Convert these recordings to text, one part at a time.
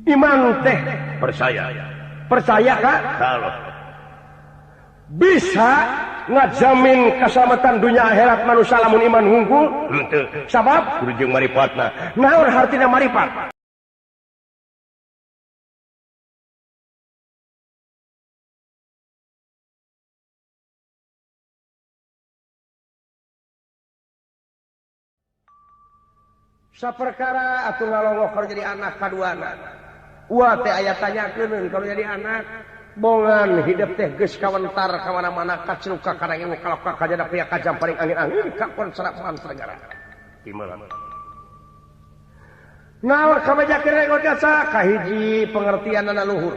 Iman teh percaya. Percaya ka Allah. Bisa ngajamin keselamatan dunia akhirat manusia lamun iman hungkul henteu. Sabab kudu jeung maripatna. Naon hartina maripat? Saperkara atuh ngalongok kalau jadi anak kaduana. Ua teh aya tanyakeun kalau jadi anak bongan hidup teh geus kawentar ka mana-mana kacruk ka karangewu kalok ka kajada pria kajam paling angin-angin ka kon serap mancanegara. Gimana? Naon kabajakeun rek jasa kahiji pengertianana luhur.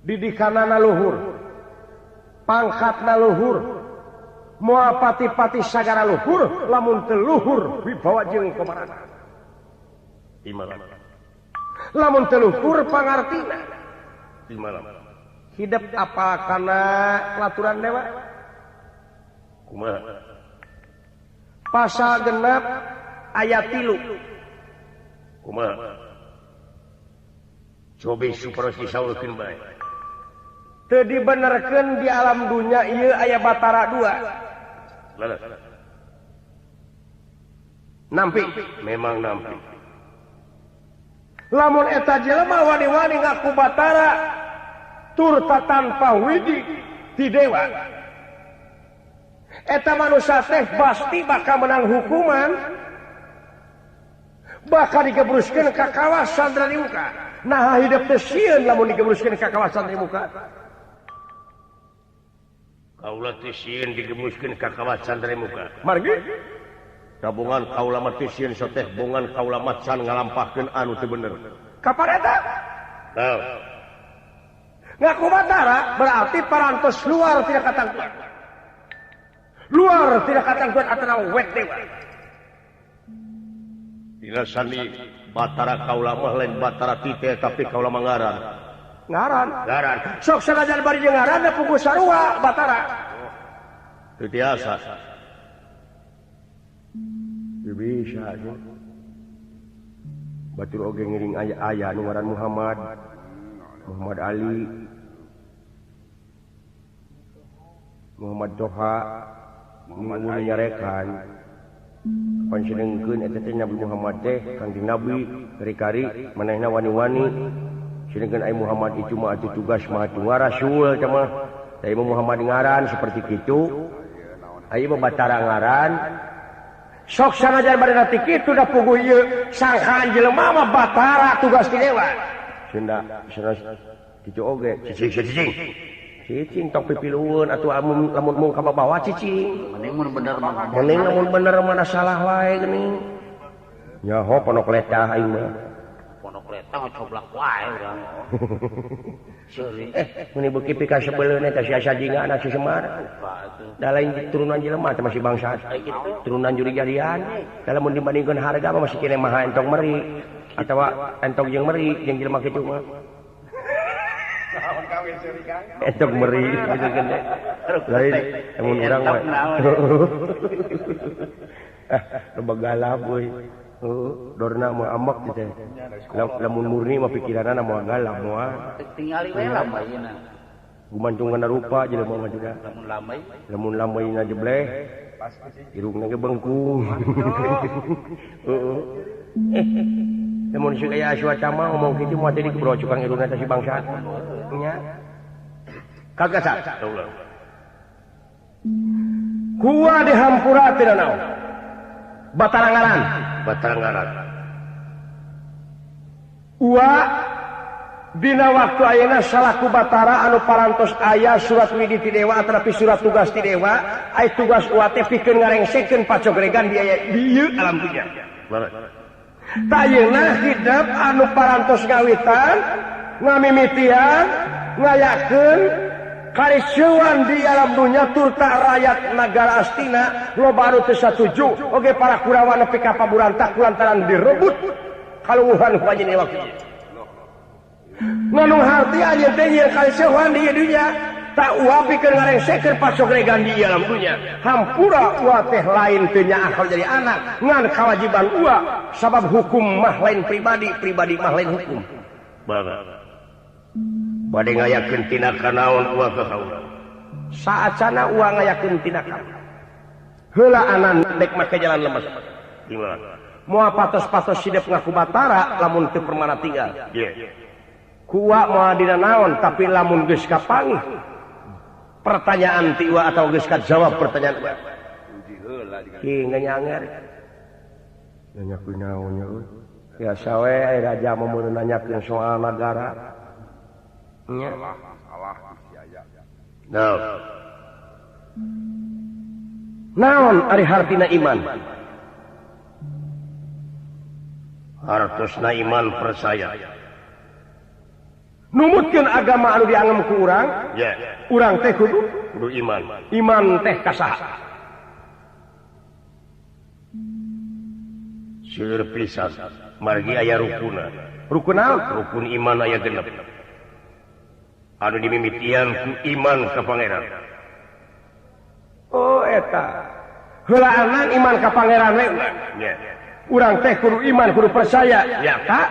Didikanana luhur. Pangkatna luhur. Moal pati-pati sagara luhur lamun teu luhur wibawa jeung komarana. Lamun teu luhur pangartina. Hidup apa kana laturan dewa? Kumaha? Pasal 6 ayat 3. Kumaha? Cobi supados disaurkeun bae. Teu dibenerkeun di alam dunya ieu aya batara 2. Nampi, memang nampi. Lamun eta jelema wani-wani ngaku batara turta tanpa widi ti dewa. Eta manusia teh pasti bakal menang hukuman. Bakal digebruskeun ka kawasan Dranimuka. Nah hidup teh sieun lamun digebruskeun ka kawasan Dranimuka. Kaula teh sieun digebruskeun ka kawasan Dranimuka. Margi kabungan kaula mah teh sieun soteh bongan kaula macan ngalampahkeun anu teu bener. Kapan eta? Tah. Ngaku batara berarti parantos luar tidak katangguan. Luar tidak katangguan atau wet dewa. Dina sani batara kaula mah lain batara tite tapi kaula mah ngaran. Ngaran. Ngaran. Sok sanajan bari jeung ngaran puguh sarua batara. Teu biasa. Teu bisa nya. Batur oge ngiring aya-aya nu ngaran Muhammad. Muhammad Ali. Muhammad Toha. Muhammad nyarekan. Panjenengkeun eta teh Nabi Muhammad teh Kangjeng Nabi kari-kari manehna wani-wani. Sedangkan ai Muhammad itu mah atuh tugas mah atuh rasul teh mah. Ai Muhammad ngaran seperti kitu. Ai mah batara ngaran. Sok sanajan bari nanti kitu da puguh ieu sangkaan jelema mah batara tugas ti dewa. Sunda sanes kitu oge cicing cicing. Cicing tong pipilueun atuh lamun mung ka bawa cicing. Mending mun bener mah. Mending lamun bener mana salah wae geuning. Nyaho ponok letah aing mah. Pondok letang coblak wae urang. Meni beuki pikasebeleun eta si asa jingga anak si Semar. Da lain turunan jelema teh masih bangsa. Turunan juri jadian. Da lamun dibandingkeun harga mah masih keneh maha entong meri atawa entong jeung meri jeung jelema kitu mah. Entong meri gitu gede. Lain lamun urang mah. Loba galap euy. Dorna mah ambek teh. Lamun murni mah pikiranna moal galak moal. Tingali we lambaina. Gumancung kana rupa jelema mah juga. Lamun lambai, lamun lambaina jebleh. Irungna ge bengkung. Heeh. Lamun si aya Aswatama ngomong kitu moal teh dibro cukang irungna teh si bangsa. Nya. Kagak sa. Kuah dihampura teh naon? Batara ngaran. Batara ngaran. Ua dina waktu ayeuna salaku batara anu parantos aya surat widi ti dewa atanapi surat tugas ti dewa, ai tugas ua teh pikeun ngarengsekeun pacogregan di aya dieu alam dunya. Ta ayeuna hidep anu parantos ngawitan, ngamimitian, ngayakeun karisuan di alam dunya turta rakyat negara Astina loba anu teu satuju oge para Kurawa nepi ka paburantak kulantaran direbut kaluwuhan ku anjeun waktu ieu. Nganu harti anjeun teh nyieun karisuan di dunya Tak ua pikeun ngarengsekeun pacogregan di alam dunya. Hampura ua teh lain teu nyaah kalau jadi anak, ngan kewajiban ua sabab hukum mah lain pribadi, pribadi mah lain hukum. Baga. Bade ngayakeun tindakan naon ua ka kaula. Saacana ua ngayakeun tindakan. Heula anan dek make jalan lemes. Gimana? Moal patos-patos sidep ngaku batara lamun teu permana tinggal. Yeah. Ku ua moal dina naon tapi lamun geus kapanggih pertanyaan ti ua atau geus kajawab pertanyaan ua. Ki nganyanger. Nanyakeun naon nya euy. Biasa we aya raja mah mun nanyakeun soal nagara. Nya. Salah si aya. Naon? Naon ari hartina iman? Hartosna iman percaya. Numutkeun agama anu dianggem ku urang, yeah. Urang teh kudu iman. Iman teh ka saha? Seueur pisan margi aya rukuna. Rukun naon? Rukun iman aya genep. Anu dimimitian ku iman ka Pangeran. Oh eta. Heulaanan iman ka Pangeran we. Yeah. Urang teh kudu iman, kudu percaya. Ya ka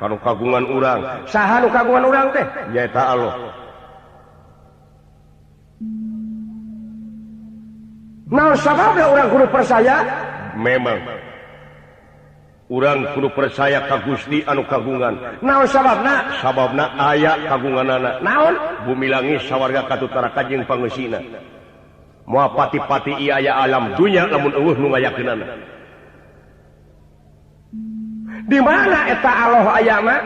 kanu kagungan urang. Saha nu kagungan urang teh? Nyaeta Allah. Naon sababna urang kudu percaya? Memang urang kudu percaya ka Gusti anu kagungan. Naon sababna? Sababna aya kagunganana. Naon? Bumi langit sawarga katutara kajeng pangeusina. Moal pati-pati ieu aya alam dunya lamun eueuh nu ngayakeunana. Di mana eta Allah ayana?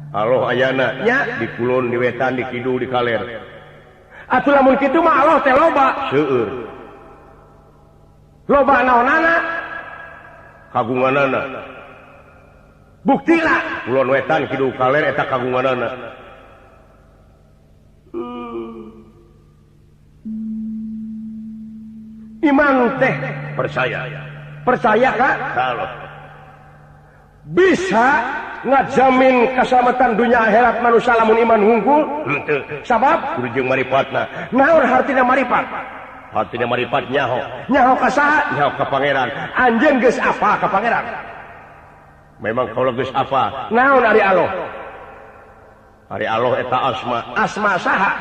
Allah ayana nya di kulon, di wetan, di kidul, di kaler. Atuh lamun kitu mah Allah teh loba. Seueur. Loba naonana? Kagunganana. Buktina kulon wetan kidul kaler eta kagunganana. Iman teh percaya. Percaya ka? Kalau bisa ngajamin keselamatan dunia akhirat manusia lamun iman hungkul henteu. Sabab kudu jeung maripatna. Naon hartina maripat? Hartina maripat nyaho. Nyaho ka saha? Nyaho ka Pangeran. Anjeun geus apa ka Pangeran? Memang kaula geus apa. Naon ari Allah? Ari Allah eta asma. Asma saha?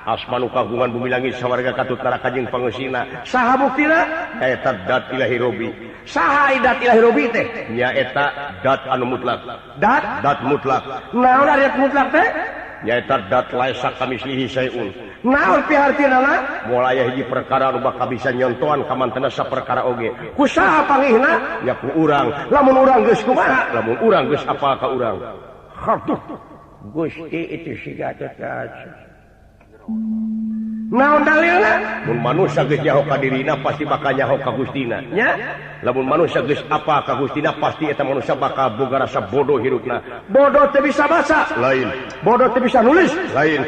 Asma nu kagungan bumi langit sawarga katutara kajeng pangeusina. Saha buktina? Eta dat ilahi robi. Saha dat ilahi robi teh? Nya eta dat anu mutlak. Dat? Dat mutlak. Naon ari dat mutlak teh? Nya eta dat laisa kamislihi syai'un. Naon pihartina? Moal aya hiji perkara anu bakal bisa nyontohan ka mantena saperkara oge. Ku saha pangihna? Nya ku urang. Lamun urang geus kumaha? Lamun urang geus apal ka urang. Haduh. Gusti itu siga teh. Naon dalilna? Mun manusia geus nyaho ka dirina pasti bakal nyaho ka Gustina. Nya? Lamun manusia geus apa ka Gustina pasti eta manusia bakal boga rasa bodoh hirupna. Bodoh teu bisa baca. Lain. Bodoh teu bisa nulis. Lain.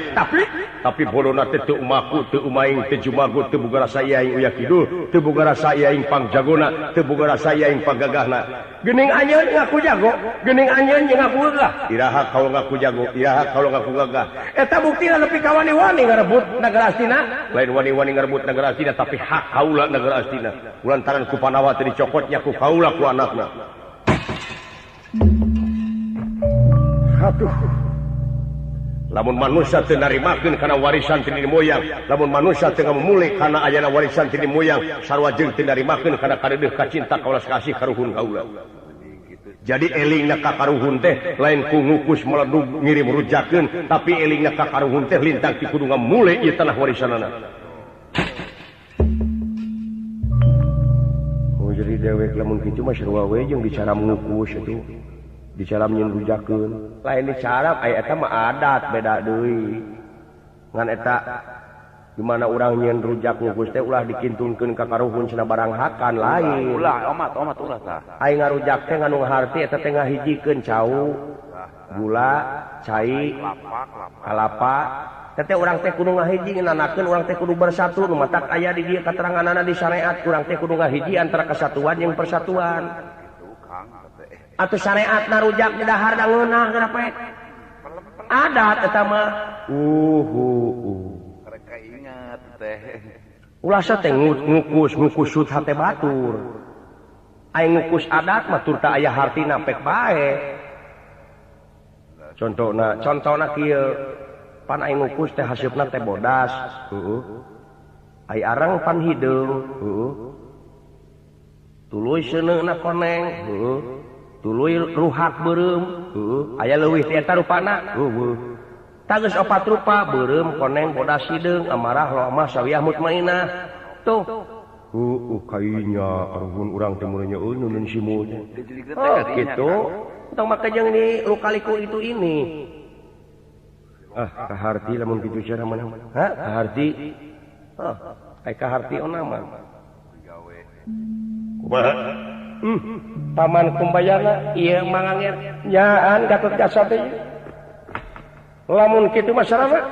Tapi bodona teh teu umaku, teu umaing, teu jumagu, teu boga rasa aing uya kidul, teu boga rasa aing pangjagona, teu boga rasa aing panggagahna. Geuning anjeun ngaku jago, geuning anjeun jeung ngaku gagah. Iraha kaula ngaku jago, iraha kaula ngaku gagah. Eta buktina nepi ka wani-wani ngarebut nagara Astina. Lain wani-wani ngarebut nagara Astina tapi hak kaula nagara Astina. Kulantaran ku Panawa teh dicokotnya ku kaula ku anakna. Aduh. Lamun manusia teu narimakeun kana warisan ti nenek moyang, lamun manusia teu ngamumule kana ayana warisan ti nenek moyang, sarua jeung teu narimakeun kana kadeudeuh kacinta kaulas kasih karuhun kaula. Jadi elingna ka karuhun teh lain ku ngukus meledug ngirim rujakeun, tapi elingna ka karuhun teh lintang ti kudu ngamule ieu tanah warisanana. Oh jadi dewek lamun kitu mah sarua we jeung bicara ngukus itu. Bicara nyeun rujakeun. Lain dicarap aya eta mah adat beda deui. Ngan eta di mana urang nyeun rujak ngukus teh ulah dikintunkeun ka karuhun cenah barang hakan lain. Ulah omat omat ulah tah. Aing ngarujak teh nganu harti eta teh ngahijikeun cau, gula, cai, kalapa. Teh urang teh kudu ngahiji nanakeun urang teh kudu bersatu nu matak aya di dieu kateranganana di syariat urang teh kudu ngahiji antara kesatuan jeung persatuan. Atau syariat narujak di dahar da ngeunah kenapa adat eta mah. Ulasa teh ngukus ngukusut hate batur. Aing ngukus adat mah tur teu aya hartina pek bae. Contona, contona kieu. Pan aing ngukus teh haseupna teh bodas. Heeh. Ai arang pan hideung. Heeh. Tuluy seuneuna koneng. Heeh. Tuluy ruhak beureum. Heeh. Aya leuwih ti eta rupana. Heueuh. Tah geus opat rupa beureum koneng bodas hideung amarah lomah sawiah mutmainah. Tuh. Heeh kainya aruhun urang teh mun nya euneun simu. Oh kitu. Tong make jeung di lukaliku itu ini. Ah kaharti lamun kitu cara mana? Hah? Kaharti. Oh, ai kaharti ona mah. Kumaha? Paman Kumbayana ieu manganger nyaan Gatot Kaca teh. Lamun kitu mah sarana.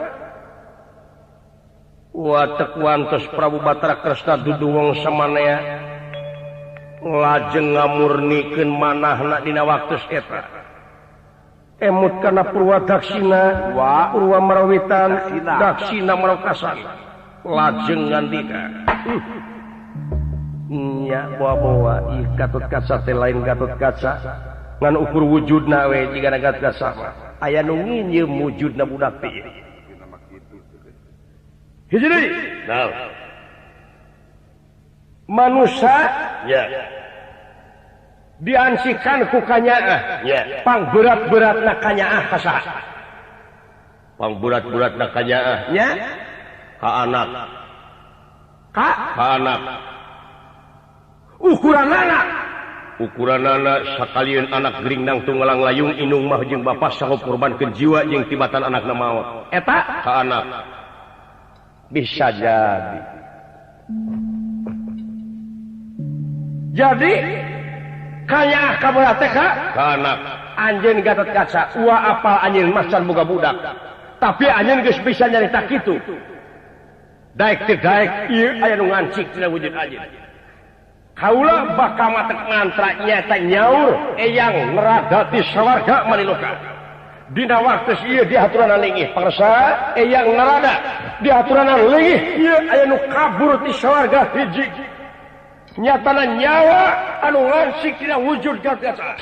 Watek wantos Prabu Batara Kresna dudu wong samanea. Lajeng ngamurnikeun manahna dina waktu eta. Emut kana Purwa Daksina, Purwa Marawitan, Daksina Maraukasan. Lajeng ngandika. Nya bawa-bawa ieu Gatot Kaca teh lain Gatot Kaca. Ngan ukur wujudna we jigana Gatot Kaca mah. Aya nu nginjeum wujudna budak teh. Hiji deui. Naon? Manusia ya diansikan ku kanyaah ya pang berat-beratna kanyaah ka saha? Pang berat-beratna kanyaah nya ka anak ka anak ukuranana ukuranana sakalieun anak gering nangtung ngalang layung indung mah jeung bapa sanggup korbankeun jiwa jeung tibatan anakna maot eta ka anak bisa jadi. Jadi kaya kabola teh ka anak anjeun Gatot Kaca ua apal anjeun macan boga budak tapi anjeun geus bisa nyarita kitu daek teu daek ieu aya nu ngancik tina wujud anjeun kaula bakal matek mantra nyata nyaur eyang nerada ti sawarga maniloka dina waktu ieu dihaturanan linggih pangresa eyang nerada dihaturanan linggih ieu aya nu kabur ti sawarga hiji nyatana nyawa anu ngansik tina wujud Gatot Kaca.